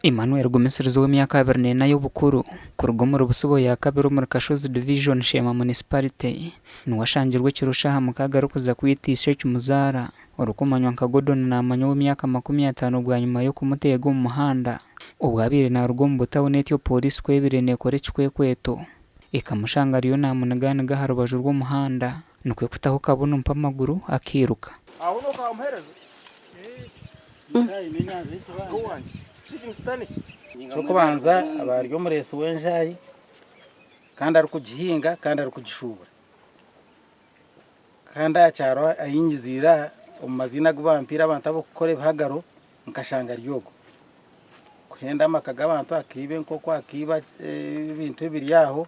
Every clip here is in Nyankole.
Emmanuel Gumisiriza ow'emyaka 24 y'obukuru kuruga omuri Busibo ya kabiri omuri Kashozi Division Sheema Municipality niwe ashangirwe ekiro shaaha mukaaga arikuza kwita ishe ekimuzaara orikumanywa nka Gordon Namanya ow'emyaka 50 bwanyima y'okumuteega omu muhanda obu abaire naruga omu butawuni etyo Pooriisi ku ebaire nekora ekikwekweto ekamushanga ariyo namuniganiga aha rubaju rw'omuhanda nikwo kutaho kabunu mpa amaguru akairuka. Eky'okubanza aba ari omureesi w'enjaayi kandi arikugihinga kandi arikugishuubura. Kandi aha kyaro ahi ngiziire aha omu maziina agu bampaire abantu ab'okukora ebihagaro nkashanga ari ogwo. Kuhenda amaka g'abantu akaiba enkoko akaiba ebintu ebiri aho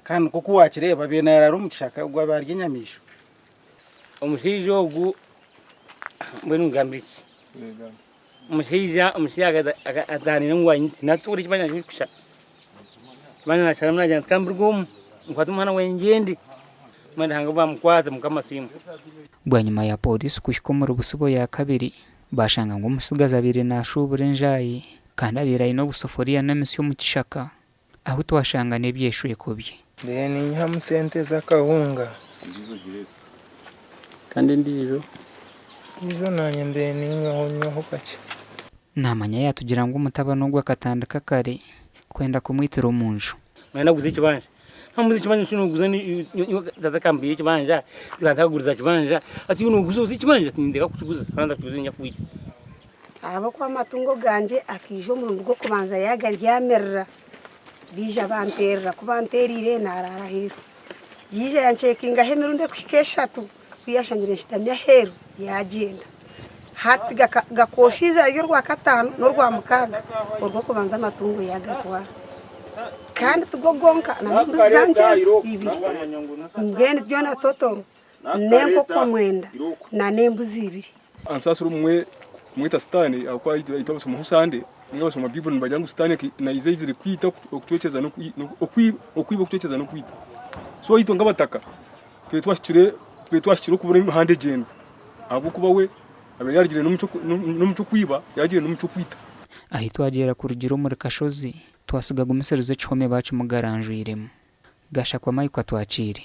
kandi nk'oku waakireeba abaire naaraara omu kishaka ogwo abaire ari enyamaishwa. Omushaija ogu mbwenu ngambire ki? Omushaija omushaija ataanire ngu natuura ekibanja kye kusha. Ekibanja nakisharamu nagira nti ka mbiruge omu nkwate omuhanda gwangye ngyende. Mbwenu Ruhanga obu baamukwata Mukama asiimwe. Bwanyima ya Pooriisi kuhika omuri Busibo ya kabiri, baashanga ngu omutsigazi abaire naashuubura enjaayi kandi abaire aine obusefuriya n'emisyo omu kishaka. Ahu twashanga n'ebyeshweko bye. Mbaire ninyihamu sente z'akahunga. Kandi endiijo? Endiijo naanye mbaire niinywaho nywaho kakye. Naamanya yaatugira ngu omutabani ogwo akatandika kare kwenda kumwitira omu nju. Manya naguza ekibanja. Namubuuza ekibanja eki noguza nyowe tata akampiire ekibanja ntakaguriza kibanja ati iwe noguza ota ekibanja ati nindeka kukiguza naaba ntakiguza niinyija kukwita. Ahabw'okuba amatungo gangye akaija omurundi gw'okubanza yaagaryamirira, baija banteerera, ku banteereire naaraara aheeru. Yaija yankyekingaho emirundi erikuhika eshatu, ku yaashangire nshutami aheeru yaagyenda. Hati gakoosha eizooba ry'orwakataano n'orwamukaaga, orw'okubanza amatungo yaagatwara. Kandi tigo gonka n'embuzi zangye ezo ibiri, mbwenu byona totoro n'enkoko mwenda n'embuzi ibiri. Ansaasire obumwe kumweta Sitaane ahabw'okuba itwe abashomaho Sande ninga abashoma Baibuli nibagira ngu Sitaane naija aizire kwita, okucwekyereza n'okwiba, okucwekyereza n'okwita. So itwe nk'abataka twaba twahikire twaba twahikire okubura emihanda egyendwa ahabw'okuba we abaire yarugire n'omucwe kwiba yagiire n'omucwe kwita. Ahi twagyera kurugira omuri Kashozi, twasiga Gumisiriza ekihome baakimugaranjwiremu. Gashakwa Mike Atwakiire.